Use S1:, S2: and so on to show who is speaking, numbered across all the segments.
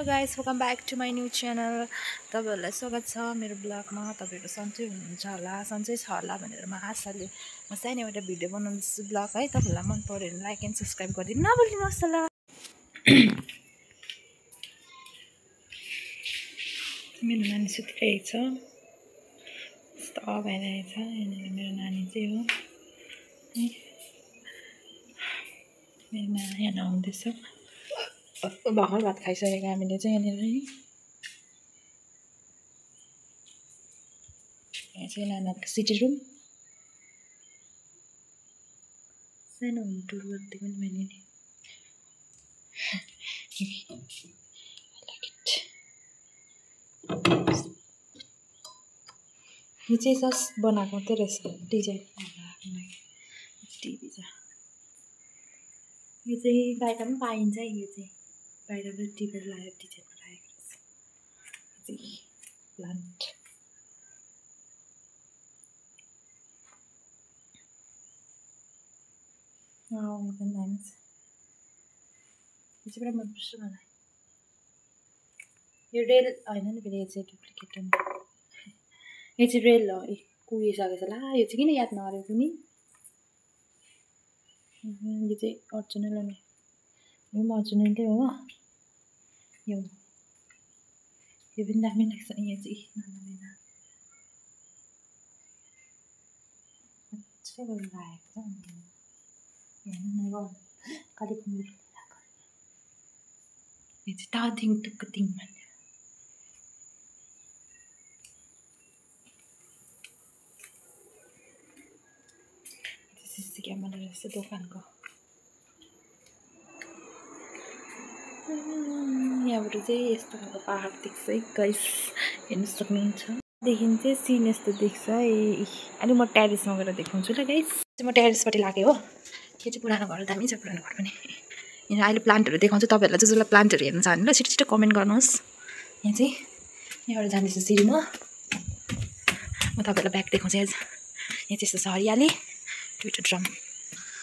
S1: Guys welcome back to my new channel. तपाईहरुलाई स्वागत छ मेरो ब्लगमा। तपाईहरु सन्चै हुनुहुन्छ होला, सन्चै छ होला भनेर म आशाले म सानैबाट भिडियो बनाउँछु ब्लग है। तपाईहरुलाई मन पर्यो भने लाइक एन्ड सब्स्क्राइब गरिदिनु नभुल्नुहोस् होला। मेरो नानी सुतिरहेको छ, यस्तो भइरहेको छ। यहाँनिर मेरो नानी चाहिँ हो, मेरो नानी यहाँ नुहाउँदैछ। भर्खर भात खाइसकेको हामीले चाहिँ यहाँनिर यहाँ चाहिँ नानाको सिटी रुम सानो होम टुर गरिदिएको नि मैले नि। यो चाहिँ जस्ट बनाएको मात्रै रहेछ, डिजाइन टिभी छ। यो चाहिँ बाहिर पनि पाइन्छ है, यो चाहिँ बाहिर पनि टिपेर लगाएर डिजाइन बनाएको रहेछ। यो चाहिँ प्लान्ट एकदम दामी छ। यो चाहिँ पुरा मनपर्छ मलाई। यो रेल होइन नि, फेरि यो चाहिँ डुप्लिकेट हो नि। यो चाहिँ रेल हो, कुहिसकेको छ ला। यो चाहिँ किन याद नगरेको नि? यो चाहिँ अर्जिनल हो नि, यो पनि अर्जिनलै हो। यो पनि दामी लाग्छ। यहाँ चाहिँ नाना मजा गरेर राखेको छ। कालेबुङ यो चाहिँ तादिङ टुक्कदिङ भन्ने क्यामेरा रहेछ दोकानको। यहाँबाट चाहिँ यस्तो खालको पहाड देख्छ है गाइस, हेर्नु सक्नुहुन्छ। देखि चाहिँ सिन यस्तो देख्छ है। अनि म टेरेसमा गएर देखाउँछु ल गाइस। म टेरेसपट्टि लागेँ हो। यो चाहिँ पुरानो घर, दामी छ पुरानो घर पनि। यहाँ अहिले प्लान्टहरू देखाउँछु। तपाईँहरूलाई चाहिँ जसलाई प्लान्टहरू हेर्न चाहनु ल छिटो छिटो कमेन्ट गर्नुहोस्। यहाँ चाहिँ यहाँबाट जाँदैछ सिँढीमा। म तपाईँहरूलाई ब्याग देखाउँछु। आज यहाँ चाहिँ यस्तो छ हरियाली, दुईवटा ड्रम।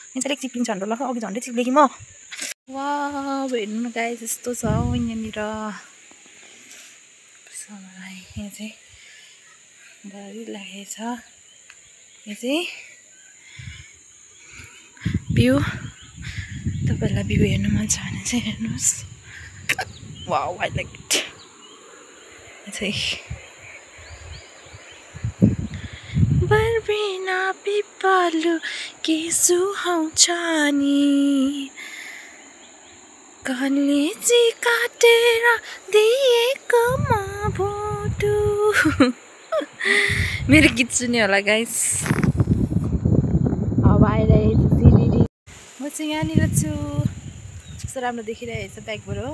S1: यहाँ चाहिँ अलिक चिप्लिन्छ हाम्रो ल, अघि झन्डै चिप्लेँ कि म। वाह हेर्नु न गाइस, यस्तो छ यहाँनिर। यहाँ चाहिँ गाडी लागेको छ। यो चाहिँ भ्यू, तपाईँहरूलाई भ्यू हेर्नु मन छ भने चाहिँ हेर्नुहोस्। Wow I like it. यो चाहिँ बर्बिना पिपलु के सुहाउँछ नि, कलेजी काटेर दिएको म भोटु। मेरो गीत सुन्यो होला गाइस। अब आइरहेको छ सिँढी। म चाहिँ यहाँनिर छु, कस्तो राम्रो देखिरहेको छ ब्यागबाट हो।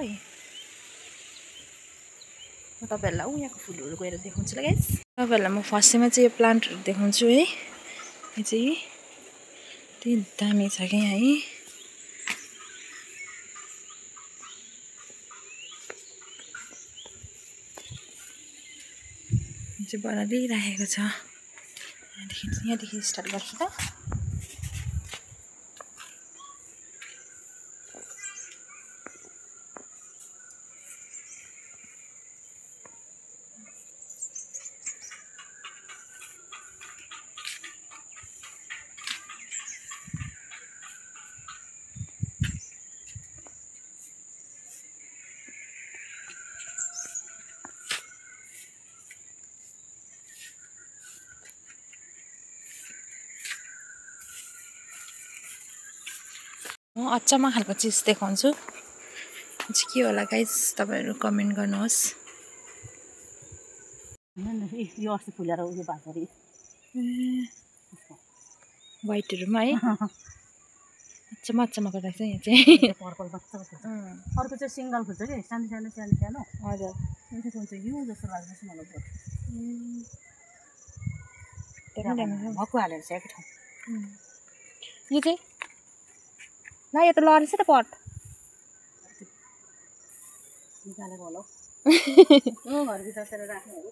S1: म तपाईँहरूलाई यहाँको फुलहरू गएर देखाउँछु ल गाइस। तपाईँहरूलाई म फर्स्टमा चाहिँ यो प्लान्टहरू देखाउँछु है। यो चाहिँ त्यही दामी छ कि है। चाहिँ बढाइराखेको छ। यहाँदेखि स्टार्ट गर्छु त। म अचम्म खालको चिज देखाउँछु। चाहिँ के होला गाइस, तपाईँहरू कमेन्ट गर्नुहोस्।
S2: यो अस्ति फुलेर उयो भएको अरे
S1: वाइटहरूमा है। अचम्म गरेको छ यहाँ चाहिँ।
S2: पर्पल बच्चा फुल्छ। अर्को चाहिँ सिङ्गल फुल्छ कि सानो सानो सानो सानो।
S1: हजुर
S2: त्यो फुल्छ यो जस्तो लाग्दैछ मलाई। भक्कु हालेर छ एक ठाउँ।
S1: यो चाहिँ ल, यो त लरेछ त पट।
S2: निकालेको होला हौ। घरभित्र बसेर राख्नेहरू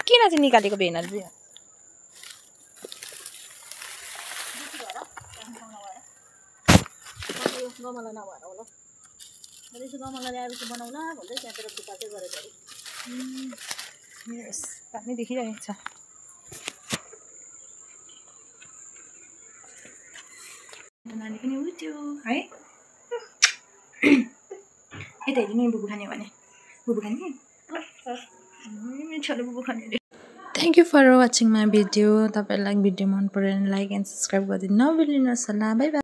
S1: किन चाहिँ निकालेको भेनाले चाहिँ?
S2: गमला नभएर होला। यसो गमला ल्याएर बनाउला भन्दै त्यहाँतिर थुक्पा चाहिँ गरेको अरे
S1: यस पानी देखिरहेको छ नानी पनि उठ्यो है यता हेर्नु नि बुबु खाने भने बुबु खाने छोरा बुबु खाने अरे thank you for watching my video तपाईँहरूलाई भिडियो मन पऱ्यो भने लाइक एन्ड सब्सक्राइब गरिदिनु नबिर्सिनुहोस् होला बाई बाई